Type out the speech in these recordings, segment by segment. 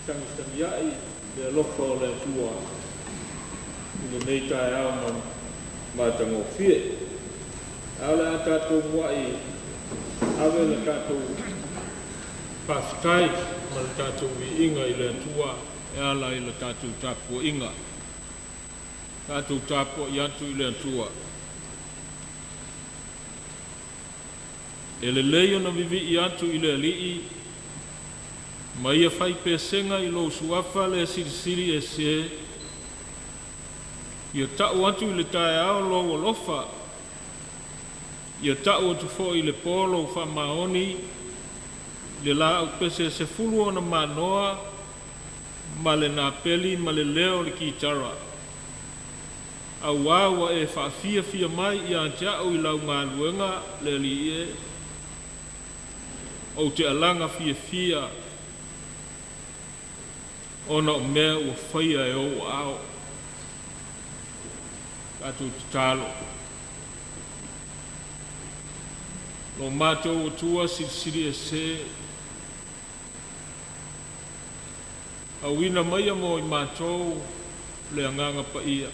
Fetagitagia'i le alofa o le Atua i lenei taeao ma matagofie. Ae o le a tatou mua'i ave le tatou faafetai ma le tatou viiga i le Atua e ala i le tatou tapuaiga. Tatou tapuai atu i le Atua. E lelei ona viivii atu i le Alii ma ia fai pesega i lou Suafa le Silisili Ese. Ia tau atu i le taeao lou alofa, ia tau atu foi i le po lou faamaoni, i le laau pese e 10 ona manoa ma le napeli ma le leo o le kitara. Auā ua e faafiafia mai ia te au i lau galuega le Alii e, ou te alaga fiafia ona o mea ua faia e ou aao. Tatou tatalo. Lo matou Atua Silisili Ese, auina maia mo i matou le Agaga Paia,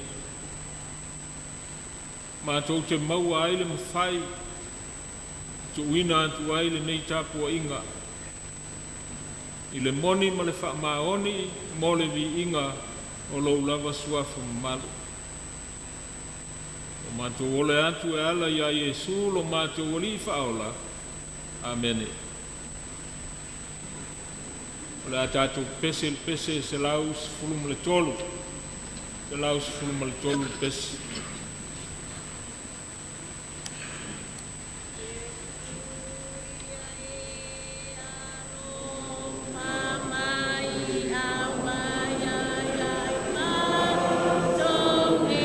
matou te maua ai le mafai e tuuina atu ai lenei tapuaiga i le moni ma le faamaoni mo le viiga o lou lava Suafa mamalu. O matou ola atu e ala ia Iesu lo matou Alii Faaola. Amene. O le a tatou pese i le pese 113, 113 le pese. Mai aumai ai ai matou e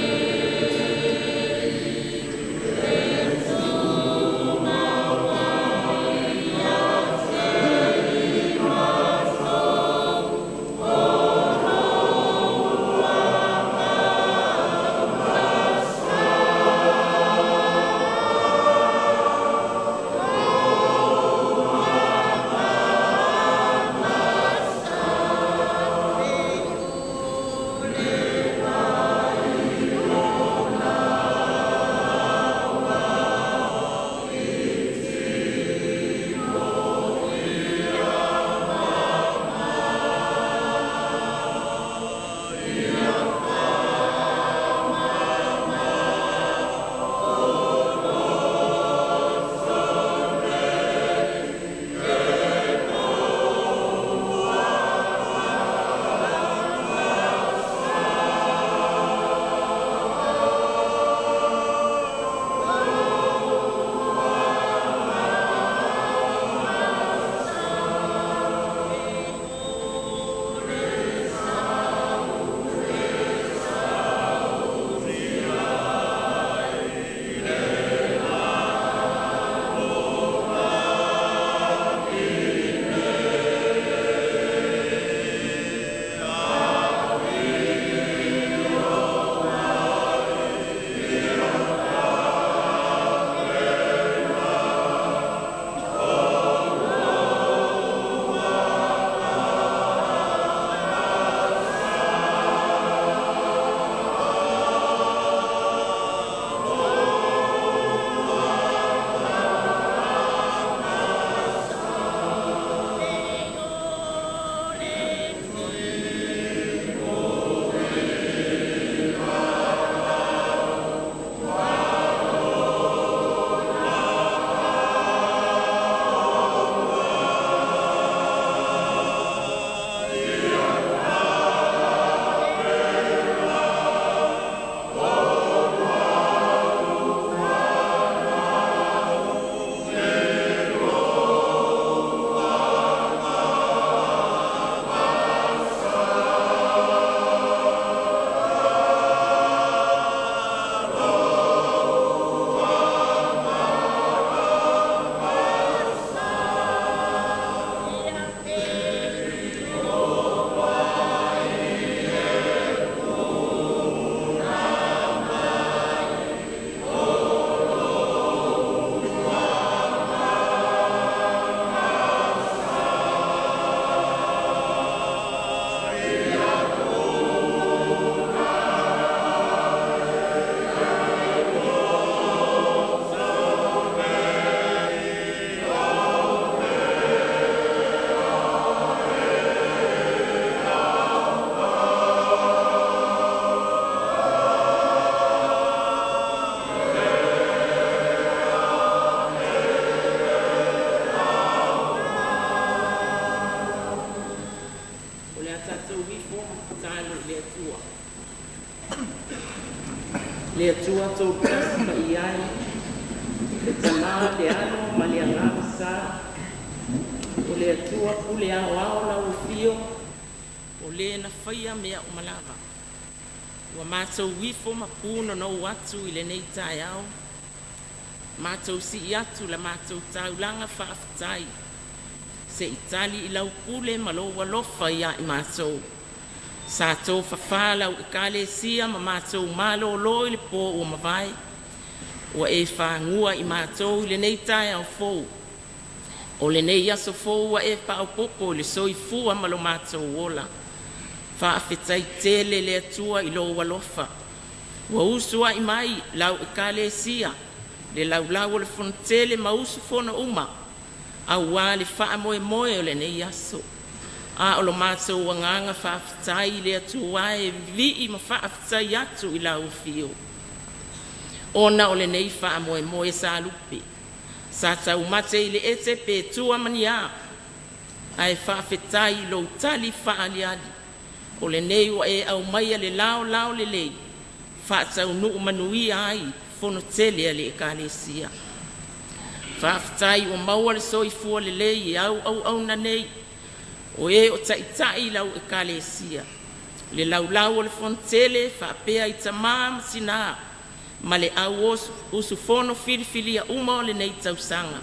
Tatou ifo ma tatalo i le Atua. Le Atua Toatasi Paia e, le Tama, le Alo ma le Agaga Sa, o le Atua pule aoao lau afio, o le na faia mea uma lava. Ua matou ifo ma punonou atu i lenei taeao, matou sii atu la matou taulaga faafetai se i tali i lau pule ma lou alofa ia i matou. Sa tofafa lau Ekalesia ma matou malolo i le po ua mavae, ua e fagua i matou i lenei taeao fou. O lenei aso fou ua e faaopoopo i le soifua ma lo matou ola. Faafetai tele le Atua i lou alofa ua usu ai mai lau Ekalesia, le Laulau o le Fonotele ma usufono uma auā le faamoemoe o lenei aso. A o lo matou agaga faafetai i le Atua e, e vivii ma faafetai atu i lau Afio ona o lenei faamoemoe sa lupe, sa taumate i le ete pe tua ma ni a, ae faafetai i lou tali faaaliali o lenei ua e aumaia le laolao lelei faataunuu manuia ai Fonotele a le Ekalesia. Faafetai ua maua le soifua lelei e au auauna nei, o e o taitai i lau Ekalesia, le Laulau o le Fonotele faapea i tama ma tina ma le au usufono filifilia uma o lenei tausaga,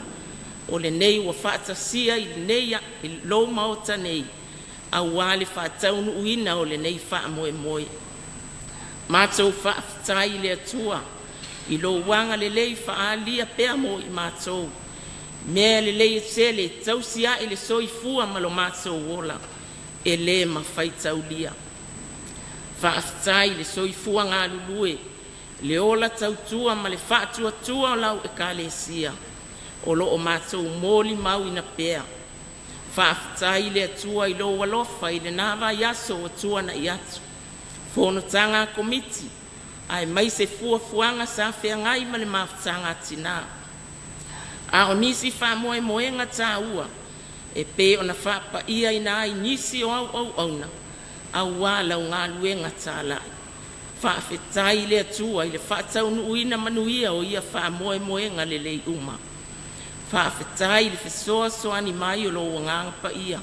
o lenei ua faatasia i lou Maota nei auā le faataunuuina o lenei faamoemoe. Matou faafetai i le Atua i lou agalelei faaalia pea mo i matou, mea lelei e tele e tausi ai le soifua ma lo matou ola e le mafaitaulia. Faafetai i le soifua galulue, le ola tautua ma le faatuatua o lau Ekalesia o lo o matou molimauina pea. Faafetai i le Atua i lou alofa i lena vaiaso ua tuanai atu, fonotaga a Komiti aemaise fuafuaga sa feagai ma le Mafutaga a Tina, a o nisi faamoemoega taua e pei ona faapaiaina ai nisi o au auauna aua lau galuega talai. Faafetai i le Atua i le faataunuuina manuia o ia faamoemoega lelei uma. Faafetai i le fesoasoani mai o lou Agaga Paia,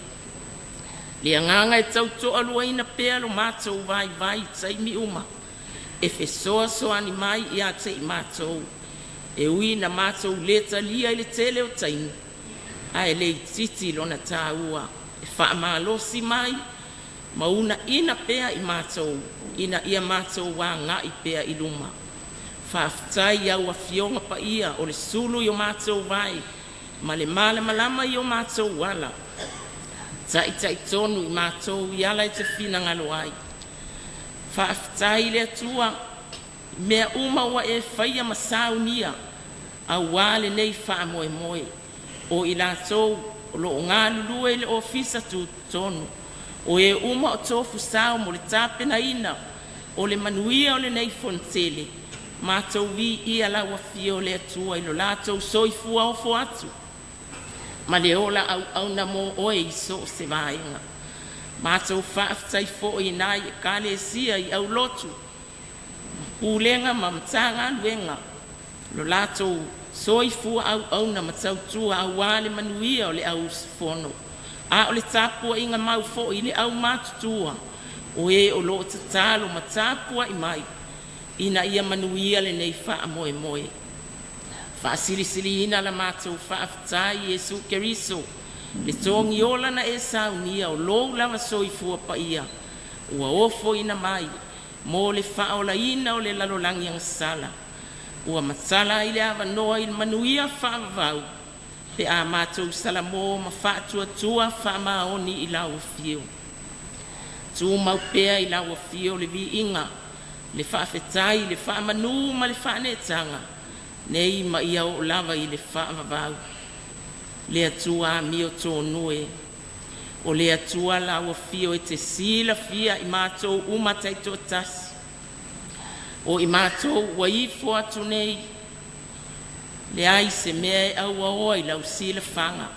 le Agaga e tautoaluaina pea lo matou vaivai i taimi uma, e fesoasoani mai ia te i matou, e ui ina matou le talia i le tele o taimi, ae le itiiti lona taua e faamalosi mai ma uunaina pea i matou ina ia matou agai pea i luma. Faafetai i au Afioga Paia o le sulu i o matou vae ma le malamalama i o matou ala, taitai tonu i matou i ala e te finagalo ai. Faafetai i le Atua i mea uma ua e faia ma saunia auā lenei faamoemoe. O i latou o lo o galulue i le Ofisa Tutotonu, o e uma o tofu sao mo le tapenaina o le manuia o lenei Fonotele, matou viia lau Afio le Atua i lo latou soifua ofo atu ma le ola auauna mo oe i so o se vaega. Matou faafetai foi i nai Ekalesia i aulotu, Pulega ma Matagaluega lo latou soifua auauna ma tautua aua le manuia o le au usufono, a o le tapuaiga mau foi i le aumatutua o e o lo o tatalo ma tapuai mai ina ia manuia lenei faamoemoe. Faasilisiliina la matou faafetai i Iesu Keriso, le Togiola na e saunia, o lou lava soifua paia ua ofoina mai mo le faaolaina o le lalolagi agasala, ua matala ai le avanoa i le manuia faavavau pe a matou salamo ma faatuatua faamaoni i lau Afio. Tumau pea i lau Afio le viiga, le faafetai, le faamanu ma le faaneetaga, nei ma ia oo lava i le faavavau. Le Atua amiotonu e, o le Atua lau Afio e te silafia i matou uma taitoatasi, o i matou ua ifo atu nei, leai se mea e auaoa i lau silafaga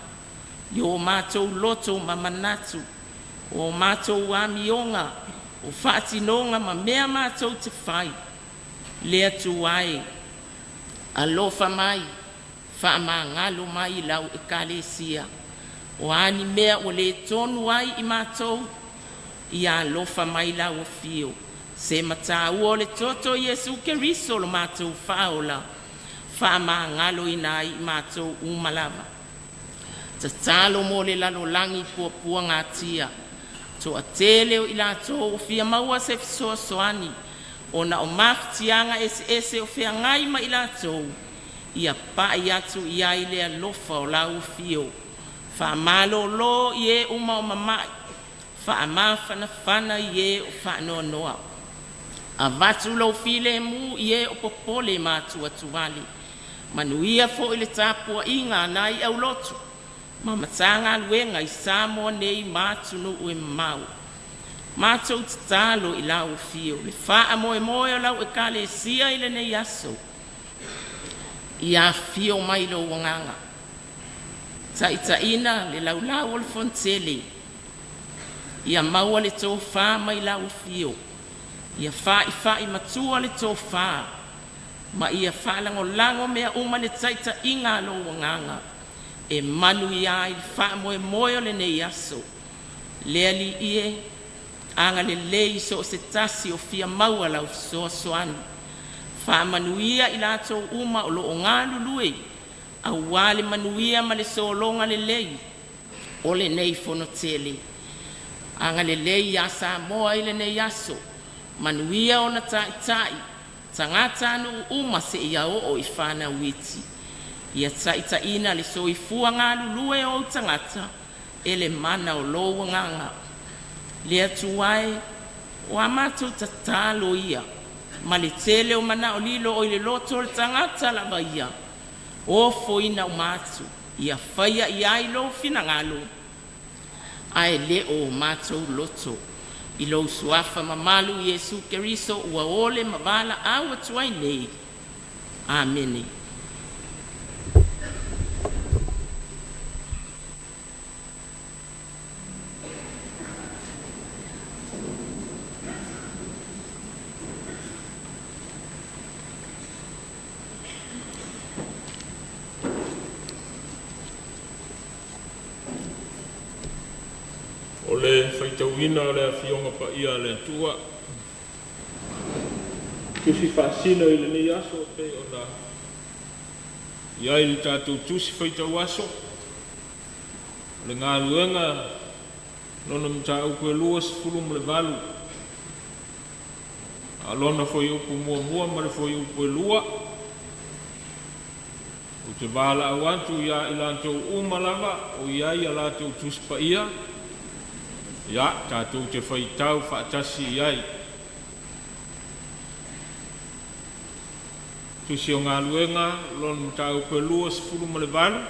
i o matou loto ma manatu. O matou amioga, o faatinoga ma mea matou te fai, le Atua e, alofa mai, faamagalo mai i lau Ekalesia. O a ni mea ua le tonu ai i matou, ia alofa mai lau afio. Se mataua o le toto o Iesu Keriso lo matou faaola, faamagaloina ai i matou uma lava. Tatalo mo le lalolagi puapuagatia, toatele o i latou ua fia maua se fesoasoani ona o mafatiaga eseese o feagai ma i latou, ia pai atu i ai le alofa o lau Afio. Faamalolo i e uma o mama'i, faamafanafana i e o faanoanoa. Avatu lou filemu i e o popole ma atuatuale. Manuia foi le tapuaiga a nai aulotu ma Matagaluega i Samoa nei ma atunuu e mamao. Matou tatalo i lau Afio le faamoemoe o lau Ekalesia i lenei aso, ia afio mai lou Agaga, taitaiina le laulau a le Fonotele, ia maua le tofa mai lau Afio, ia faifai matua le tofa ma ia faalagolago mea uma i le taitaiga a lou Agaga e manuia ai le faamoemoe o lenei aso. Le Alii e, agalelei i so o se tasi o fia maua lau fesoasoani, faamanuia i latou uma o lo o galulue aua le manuia ma le sologa lelei o lenei Fonotele. Agalelei ia Samoa i lenei aso, manuia ona taitai, tagatanuu uma seia oo i fanau iti. Ia taitaiina le soifua galulue o ou tagata e le mana o lou Agaga. Le Atua e, o a matou tatalo ia ma le tele o mana'olilo o i le loto o le tagata lava ia, ofoina uma atu ia faia i ai lou finagalo ae le o matou loto. I lou Suafa mamalu Iesu Keriso ua ole ma valaau atu ai nei. Amene. O le faitauina o le Afioga Paia a le Atua, Tusi Faasino i lenei aso e pei ona i ai le tatou Tusi Faitau Aso, o le galuega lona mataupu e 28, a o lona fuaiupu muamua ma le fuaiupu e 2. Ou te valaau atu ia i latou uma lava o i ai a latou Tusi Paia, ia tatou te faitau faatasi i ai. Tusi o Galuega, lona mataupu e 28,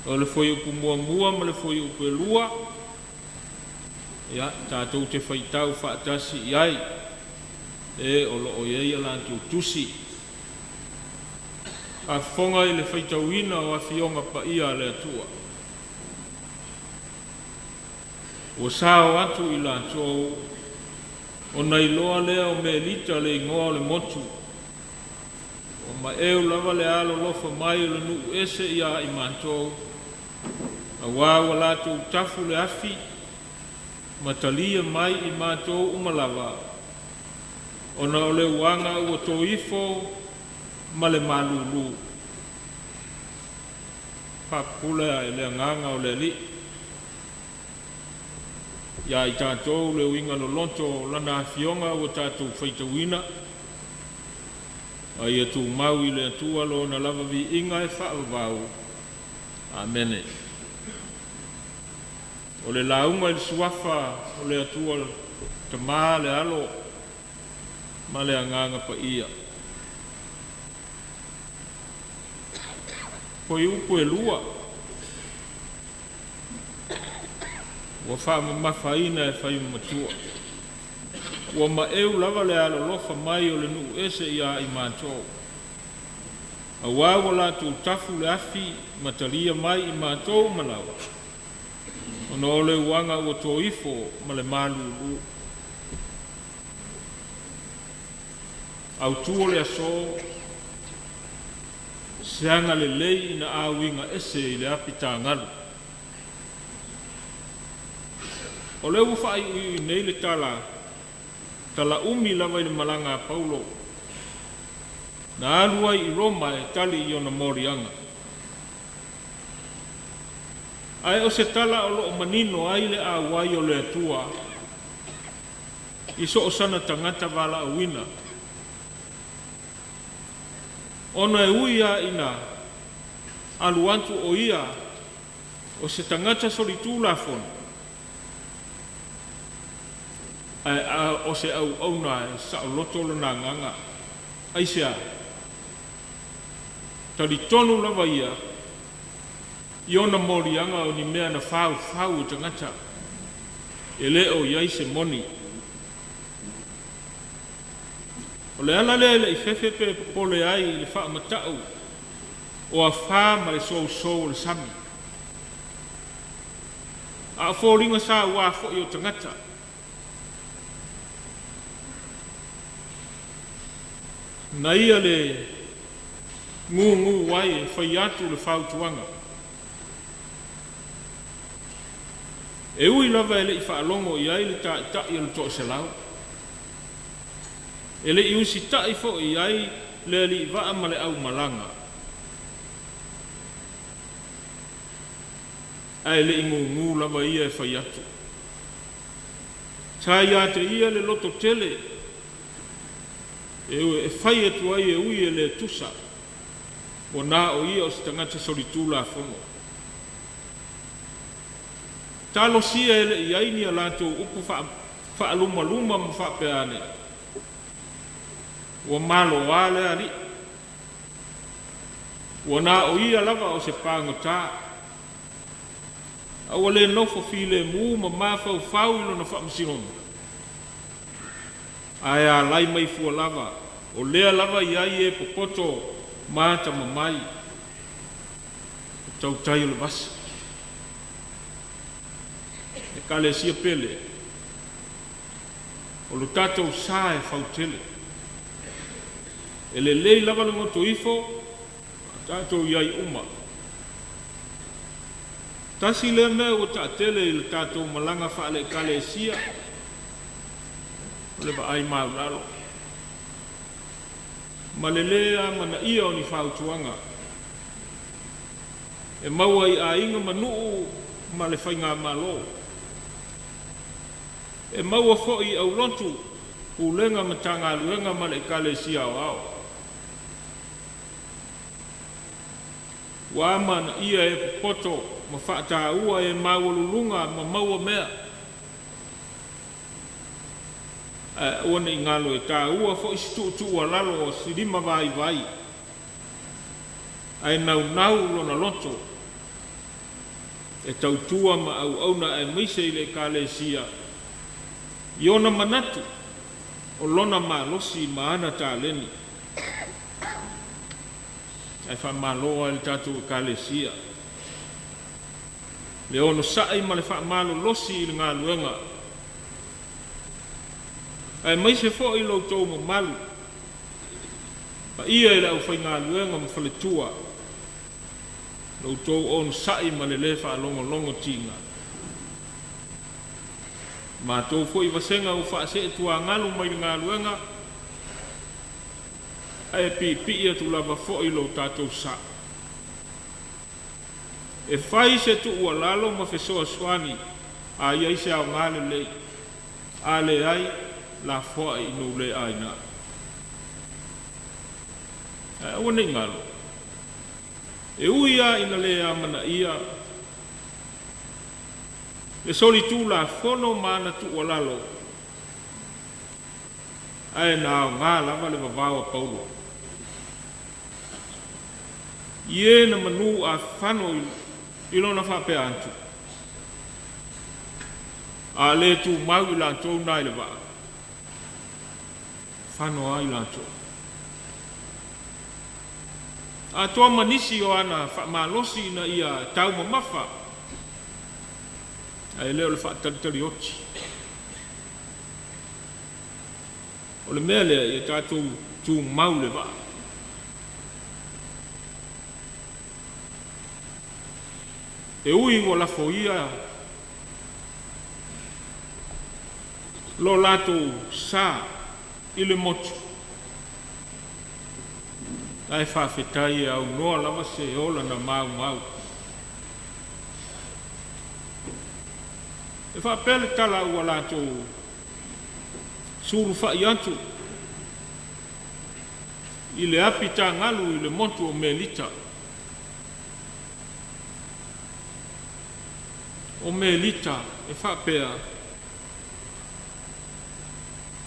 o le fuaiupu muamua ma le fuaiupu e 2, ia tatou te faitau faatasi i ai, e o lo o i ai a latou tusi. Faafofoga i le faitauina o Afioga Paia a le Atua. Ua sao atu i latou, ona iloa lea o Melita le igoa o le motu. Ua maeu lava le alolofa mai o le nuu ese ia i matou, auā ua latou tafu le afi ma talia mai i matou uma lava, ona o le uaga ua to ifo ma le malulu. Faapupula e le agaga o le Alii ia i tatou le uiga loloto o Lana Afioga ua tatou faitauina, a ia tumau i le Atua Lona lava viiga e faavavau. Amene. O le lauga i le Suafa o le Atua le Tama, le Alo ma le Agaga Paia. Fuaiupu e 2 ua faamamafaina e faimamatua. Ua maeu lava le alolofa mai o le nuu ese ia i matou, auā ua latou tafu le afi ma talia mai i matou uma lava, Ona o le uaga ua toifo ma le malūlū. Autū o le aso, se agalelei ina a uiga ese i le apitagalu. O lea ua faaiuiu nei le tala, tala umi lava i le malaga a Paulo, na alu ai i Roma e tali i ona moliaga. Ae o se tala o lo o manino ai le auai o le Atua i so o sana tagata valaauina, ona e ui lava ina alu atu o ia o se tagata solitulafono, ae o se auauna e saoloto lona agaga. Aisea? Talitonu lava ia i ona moliaga o ni mea na faufau e tagata, e le o i ai se moni. O le ala lea e le i fefe pe popole ai i le faamata'u o afā ma le sousou o le sami, a o foliga saua foi o tagata. Na ia le gugu ai e fai atu le fautuaga. E ui lava e le i faalogo i ai le taitai o le toaselau, e le i usitai foi i ai le alii vaa ma le aumalaga, ae le i gugu lava ia e fai atu. Sa ia te ia le loto tele e fai atu ai e ui e le tusa, ua na o ia o se tagata solitulafono. Talosia e le i ai ni a latou upu faalumaluma ma faapea ane, ua maloa lea alii, ua na o ia lava o se pagota, a ua le nofo filemu ma mafaufau i lona faamasinoga, ae alai mai fua lava, o lea lava e i ai e popoto ma atamamai, o tautai o le vasa. Ekalesia pele, o lo tatou sa e fautele. E lelei lava le goto ifo, a tatou i ai uma. Tasi lea mea ua taatele i le tatou malaga faale-ekalesia, o le vaai maulalo, ma le lē amanaia o ni fautuaga e maua i aiga ma nuu ma le faigamalo. E maua foi i aulotu, pulega, Matagaluega ma le Ekalesia Aoao. Ua amanaia e popoto ma faataua e maualuluga ma maua mea, ae aua ne i galo e taua foi se tuutuualalo a se limavaivai ae naunau lona loto e tautua ma auauna aemaise i le Ekalesia i ona manatu o lona malosi ma ana taleni. Ae faamalo lava i le tatou Ekalesia le onosai ma le faamalolosi i le galuega, aemaise foi lo outou mamalu paia i le aufaigaluega ma faletua, lo outou onosai ma le le faalogologotiga. Matou foi vasega ua faaseetuagalu mai le galuega, ae piipii atu lava foi lo tatou sa. E fai se tuualalo ma fesoasoani a i ai se aoga lelei, a leai, lafoai i nuu le aina. Ae aua ne i galo, e ui lava ina le amanaia le solitulafono ma ana tuualalo, ae na aoga lava le vavao a Paulo i e na manu a fano i lona faapea atu, a le tumau i latou na i le vaa, fano ai latou. Atoa ma nisi o ana faamalosi ina ia taumamafa. Ae le o le faatalitali oti. O le mea lea, ia tatou tumau le vaa. E ui ua lafoia lo latou sa i le motu, ae faafetai e aunoa lava se ola na maumau. E faapea le tala ua latou sulufai atu i le apitagalu i le motu o Melita. O Melita e faapea,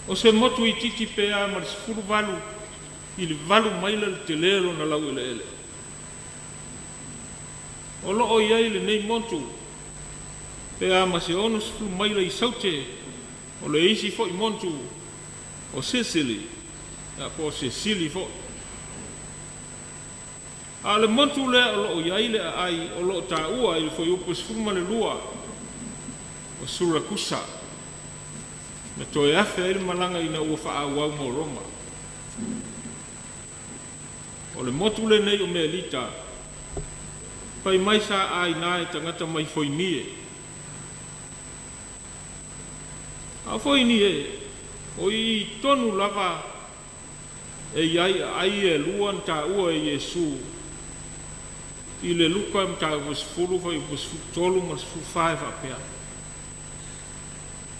o se motu itiiti pe a ma le 18 i le 8 maila le tele lona laueleele. O lo o i ai lenei motu pe a ma se 60 maila i saute o le isi foi motu o Sisili, po o Sesili foi. A o le motu lea o lo o i ai le aai o lo o taua i le fuaiupu 12 o Surakusa, na toe afe ai le malaga ina ua faaauau mo Roma. O le motu lenei o Melita, fai mai sa aina e tagata mai Foinie. A o Foinie, o i tonu lava e i ai aai e lua na taua e Iesu i le Luka mataupu 10 fuaiupu 13 ma le 14 e faapea,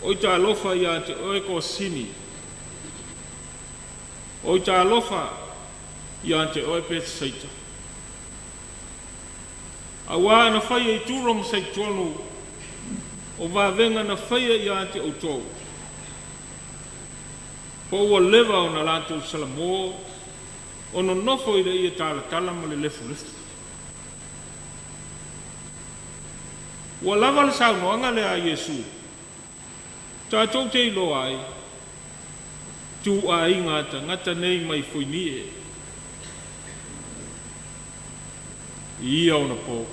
“Oi alofa ia te oe Kosini, oi alofa ia te oe Petesaita. Auā ana faia i Turo ma Saitonu o vavega na faia ia te outou, po ua leva ona latou salamo o nonofo i le ie talatala ma le lefulefu.” Ua lava le saunoaga lea a Iesu, tatou te iloa ai ituaiga tagata nei mai Foinie i ia ona po.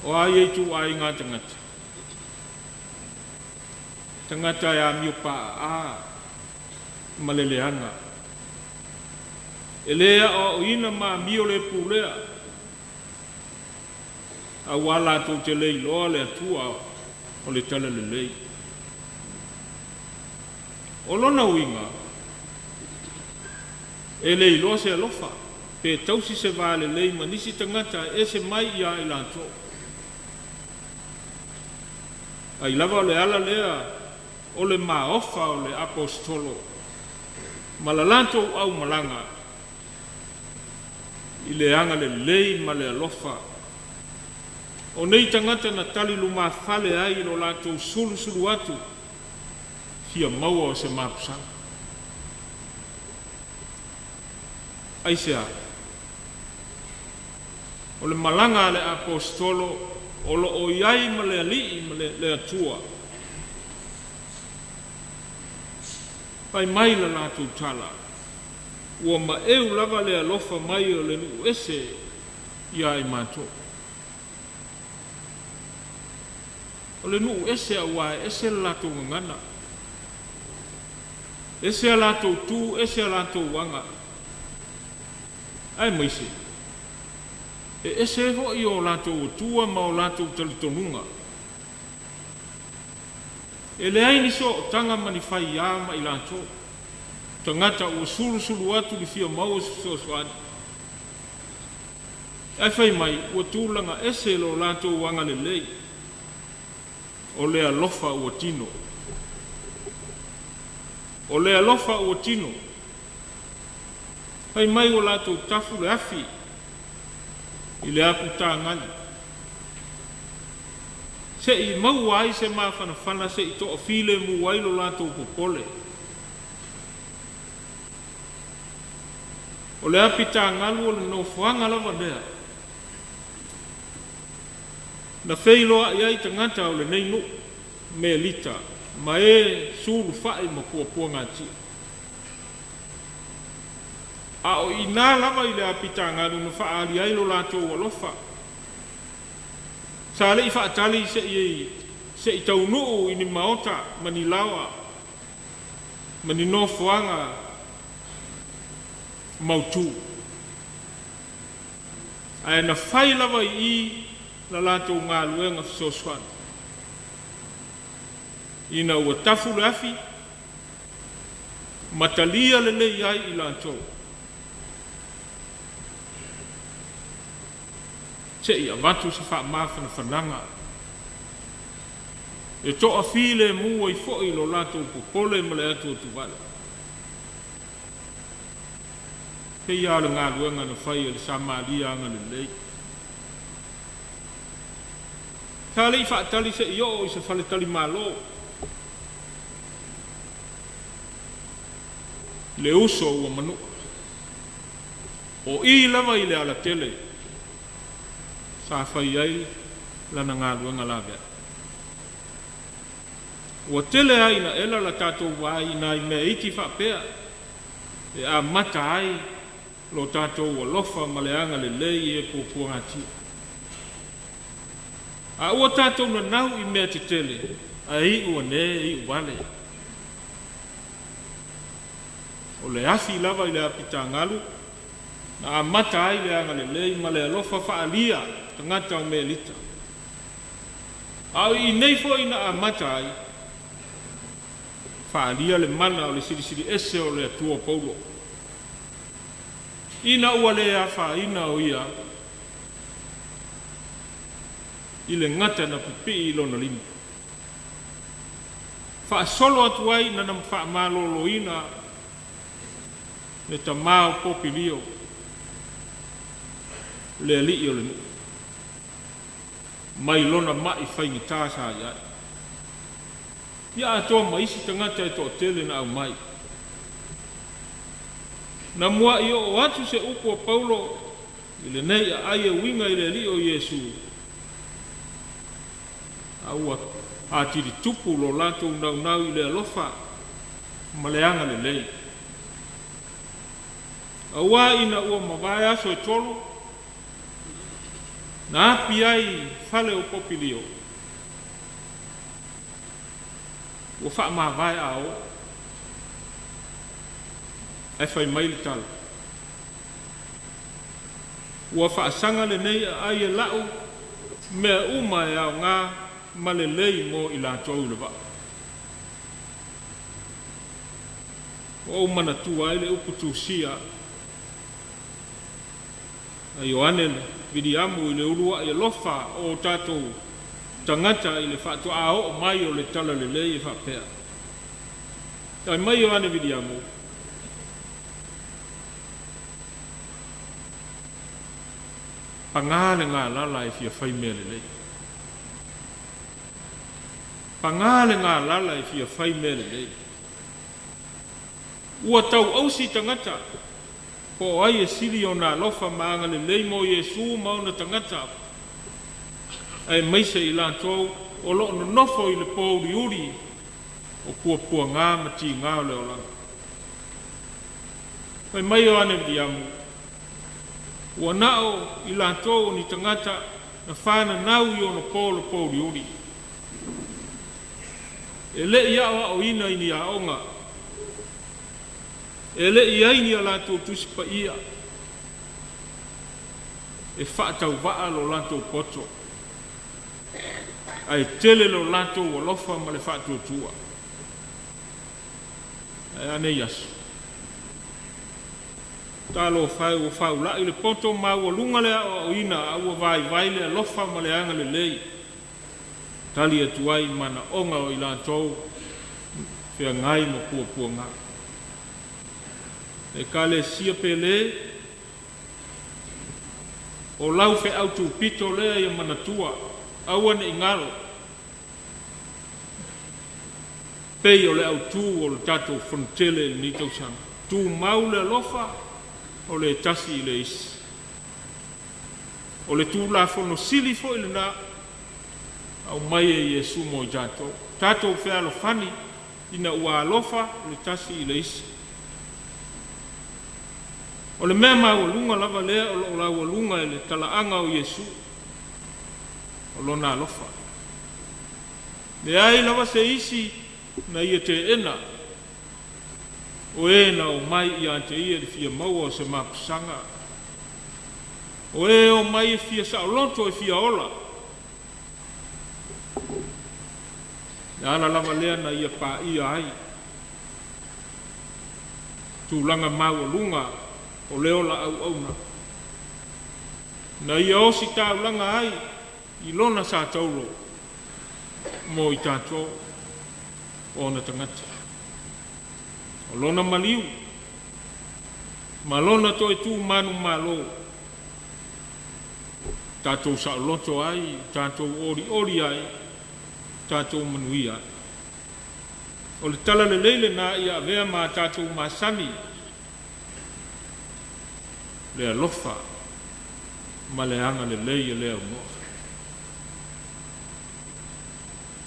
O a ia ituaiga tagata? Tagata e amio paaa ma le leaga, e le aoaoina ma amio le pulea, auā latou te le iloa le Atua o le Talalelei. O lona uiga, e le iloa se alofa, pe tausi se va lelei ma nisi tagata e ese mai ia i latou. Ai lava o le ala lea o le maofa o le aposetolo ma la latou aumalaga i le agalelei ma le alofa o nei tagata na tali lumafale ai i lo latou sulusulu atu fia maua o se mapusaga. Aisea? O le malaga a le aposetolo o lo o i ai ma le Alii ma le Atua. Fai mai la latou tala, ua maeu lava le alofa mai o le nuu ese ia i matou. O le nuu ese auā e ese le latou gagana, ese a latou tu, ese a latou aga. Aemaise, e ese foi o latou atua ma o latou talitonuga. E leai ni sootaga ma ni faiā ma i latou, tagata ua sulusulu atu le fia maua se fesoasoani. Ae fai mai ua tulaga ese lo latou agalelei, o le alofa ua tino. O le alofa ua tino. Fai mai ua latou tafu le afi i le apitagali, se i maua ai se mafanafana se i toafilemu ai lo latou popole. O le apitagalu o le nofoaga lava lea na feiloai ai tagata o lenei nuu Melita ma e sulufai ma puapuagatia. A o i ina lava i le apitagalu na faaali ai lo latou alofa. Sa le'i faatali se'i taunuu i ni maota ma ni laoa ma ni nofoaga mautū, ae na fai lava i i la latou galuega fesoasoani. Ina ua tafu le afi ma talia lelei ai i latou, se'i avatu se faamafanafanaga e toafilemu ai foi lo latou popole ma le atuatuvale. E pei lava o le galuega na fai e le Samaria agalelei. Sa le i faatali se i oo i se faletalimalo le uso ua manua. O i lava i le alatele sa fai ai lana galuega laveai. Ua tele lava ina ela la tatou vaai i nai mea iti faapea e amata ai lo tatou alofa ma le agalelei i e puapuagatia. A ua tatou nanau i mea tetele, ae iu ane iu vale. O le afi lava i le apitagalu na amata ai le agalelei ma le alofa faaalia tagata o Melita. A o i nei foi na amata ai faaalia le mana o le Silisili Ese o le Atua o Paulo, ina ua le afaina o ia i le gata na pipii i lona lima, faasolo atu ai ina na faamaloloina le tama o Popilio, le alii o le nuu, mai lona mai faigata sa i ai, ia atoa ma isi tagata e toatele na aumai. Na muai oo atu se upu a Paulo i lenei aai e uiga i le Alii o Iesu, a ua atili tupu lo latou naunau i le alofa ma le agalelei. Auā ina ua mavae aso e 3 na api ai i fale o Popilio, ua faamavae a o, ae fai mai le tala, ua faasaga lenei aai e lau mea uma e aoga ma lelei mo i latou i le vaa. Ua ou manatua ai le upu tusia a Ioane Viliamu i le uluai alofa o tatou tagata i le faatoa oo mai o le Talalelei e faapea. Fai mai Ioane Viliamu, paga le galala e fia fai mea lelei. Paga le galala e fia fai mea lelei. Ua tauausi tagata po o ai e sili ona alofa ma agalelei mo Iesu ma ona tagata, aemaise i latou o lo o nonofo i le pouliuli o puapuaga ma tiga o le olaga. Fai mai Ioane Viliamu, ua na o i latou o ni tagata na fananau i onapo o le pouliuli, e le i aoaoina i ni aoga, e le i i ai ni a latou tusi paia e faatauvaa lo latou poto, ae tele lo latou alofa ma le faatuatua. Ae a nei aso? Talofa e, ua faulai le poto maualuga le aoaoina, a ua vaivai le alofa ma le agalelei, tali atu ai i manaoga o i latou feagai ma puapuaga. Ekalesia pele, o lau feau tupito lea ia manatua, aua ne i galo, pei o le autū o le tatou fonotele i lenei tausaga. Tumau le alofa o le tasi i le isi. O le Tulafono sili foi lena aumai e Iesu mo i tatou. Tatou fealofani ina ua alofa le tasi i le isi. O le mea maualuga lava lea o lo o laualuga e le talaaga o Iesu. o Lona alofa. Leai lava se isi na Ia teena, o e na omai ia te Ia i le fia maua o se mapusaga, o e omai e fia saoloto e fia ola. Le ala lava lea na Ia paia ai tulaga maualuga o le ola auauna, na Ia ositaulaga ai i Lona sa taulo mo i tatou o ona tagata. O Lona maliu ma Lona toe tu manumalo, tatou saoloto ai, tatou olioli ai, tatou manuia ai. O le tala lelei lena ia avea ma a tatou masani, le alofa ma le agalelei e le aunoa.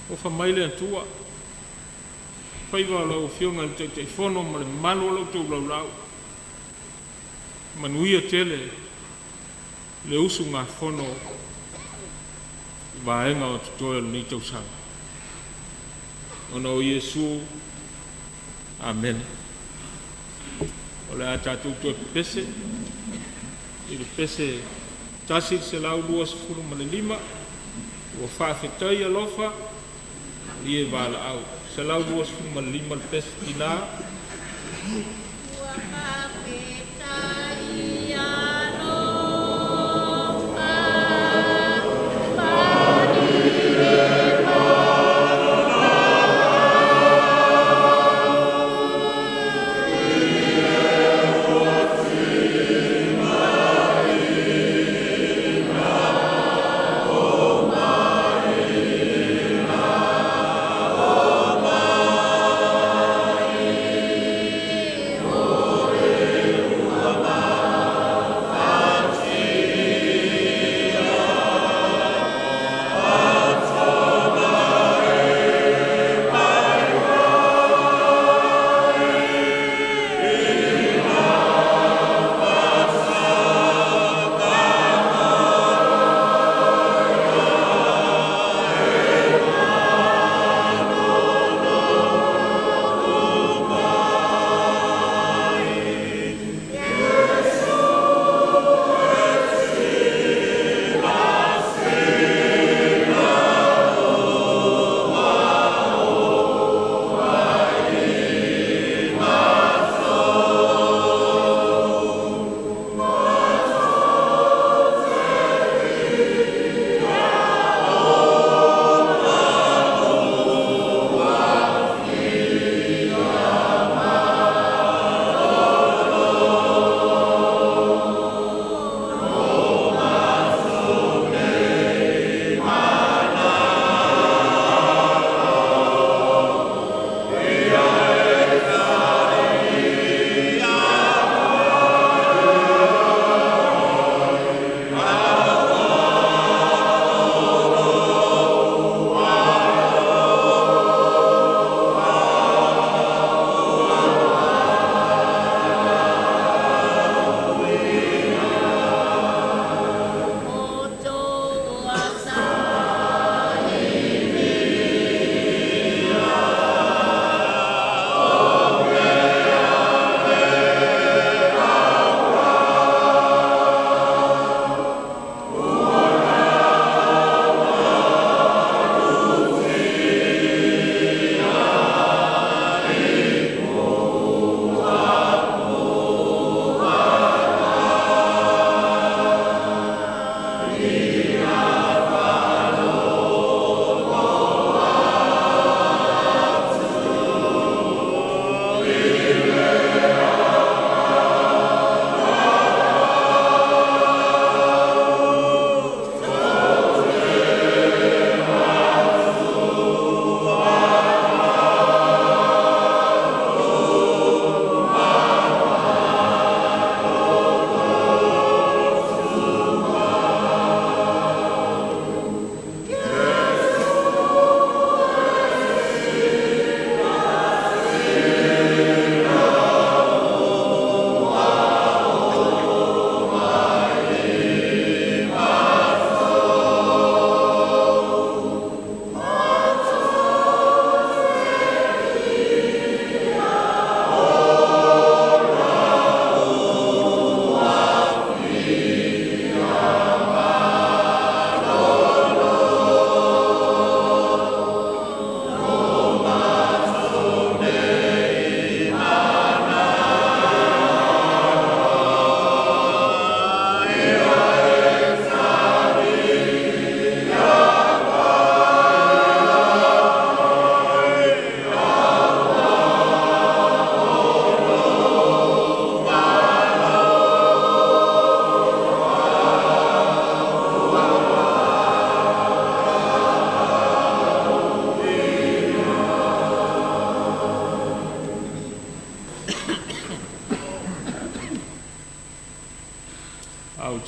Alofa mai le Atua, faiva o lau Afioga i le Taitaifono ma le mamalu o la outou laulau, manuia tele le usugafono i vaega o totoe o lenei tausaga. Ona o Iesu, amene. O le a tatou toe pepese i le pese 125, ua faafetai alofa, malie valaau. 125 le pese tina. Ua faafetai alofa, malie valaau.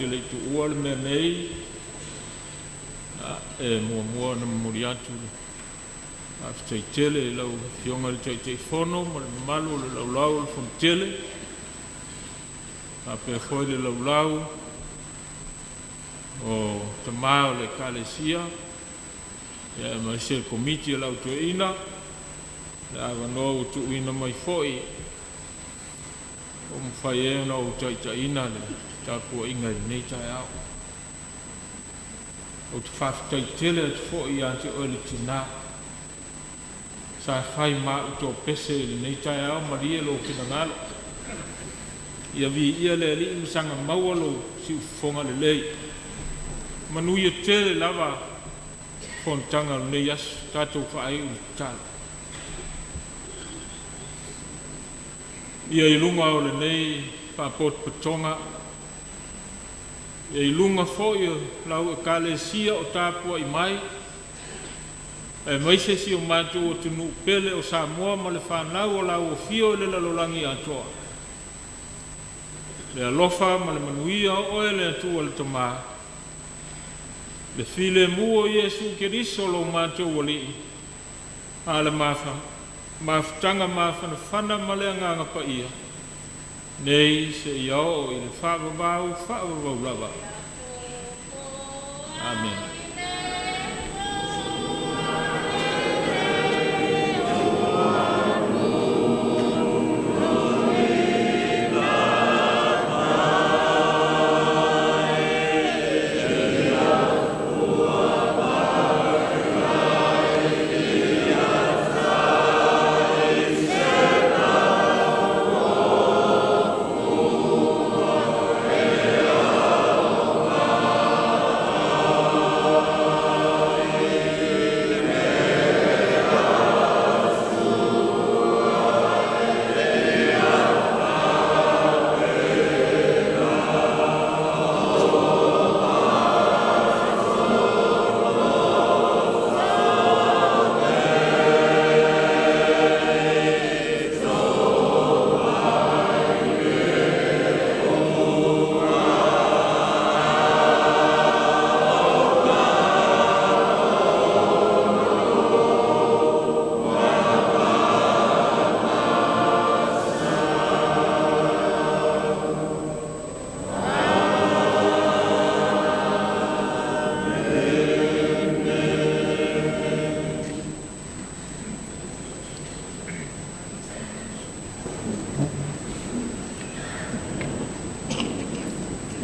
te le i tuua le mea nei, e muamua ona momoli atu le faafetai tele i lau Afioga i le Taitaifono ma le mamalu o le laulau o le Fonotele, faapea foi le laulau o tama o le Ekalesia, aemaise le Komiti a le Au Toeaina, le avanoa ua tuuina mai foi ua mafai ai ona ou taitaiina le tapuaiga i lenei taeao. Ou te faafetai tele atu foi ia te oe le tina sa fai ma au toapese i lenei taeao, malie lou finagalo. Ia viia le Alii ma saga maua lou siufofoga lelei. Manuia tele lava fonotaga o lenei aso. Tatou faaiu i le tatalo. Ia i luga o lenei faapotopotoga, ia i luga foi o lau Ekalesia o tapuai mai, aemaise si o matou atunuu pele o Samoa ma le fanau o lau afio i le lalolagi atoa, le alofa ma le manuia o oe le Atua le Tama, le filemu o Iesu Keriso lo matou Alii, a le mafutaga mafanafana ma le Agaga Paia, nei seia oo i le faavavau faavavau lava. Amene.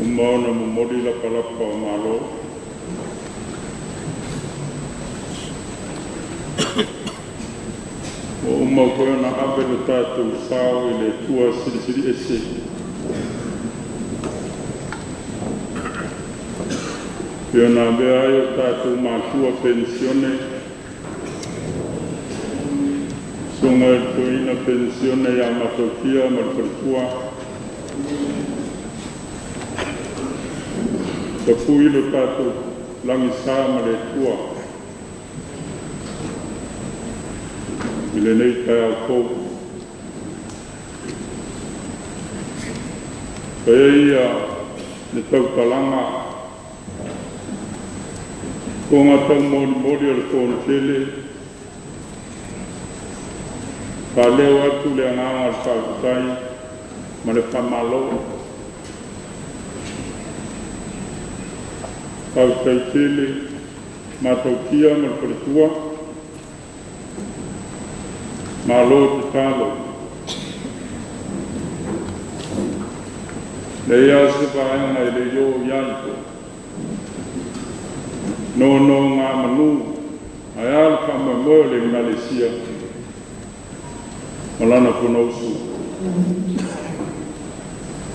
Uma ona momoli lapalapa o Malo, ua uma foi ona ave lo tatou sao i le Atua Silisili Ese e pei ona avea ai o tatou matua penisione, Susuga i le Toeaina Penisione ia Matautia ma le faletua, tapui lo tatou lagisa ma le Atua i lenei taeao fou. Faia ia le tautalaga toga taumolimoli o le Fonotele, faaleo atu le agaga o le faafetai ma le faamalo. Faafetai tele Matautia ma le faletua, malo tatalo. Leai lava se vaega e le i oo i ai. Nonogamanu ae a le faamoemoe o le Ekalesia ma lana Fonousu.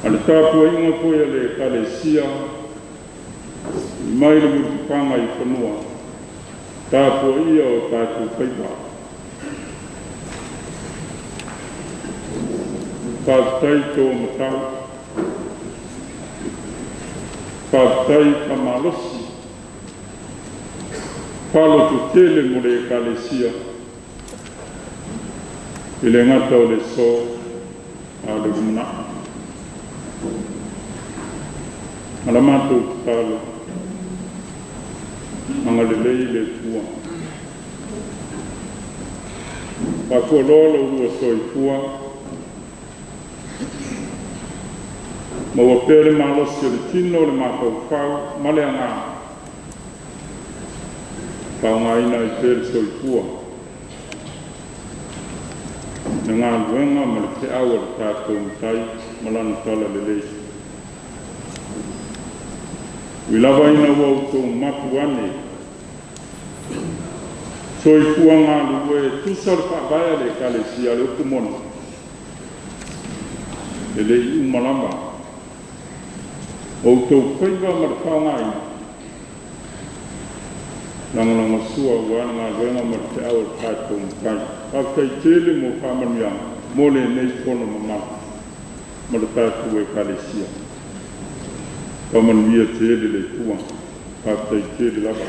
A le tapuaiga foi a le Ekalesia mai le mulipapaga i fanua, tapuaia o tatou faiva. Faafetai to matau, faafetai faamalosi, faalototele mo le Ekalesia i le gata o le aso a o le lumanai. Ma la matou tatalo, agalelei le Atua. Faafualoa lo ulua soifua, maua pea le malosi o le tino, le mafaufau ma le agaga, faaaogaina ai pea le soifua i le galuega ma le feau a le tatou Matai ma lana talalelei. Ui lava ina ua outou mapu ane, soifua galulue e tusa o le faavae a le Ekalesia, o le upu moni, e le i uma lava o outou faiva ma le faaaogaina, lagolagosua aua le galuega ma le feau a le tatou Matai. Faafetai tele mo faamanuiaga mo lenei fono mamalu ma le tatou Ekalesia. Faamanuia tele le Atua. Faafetai tele lava.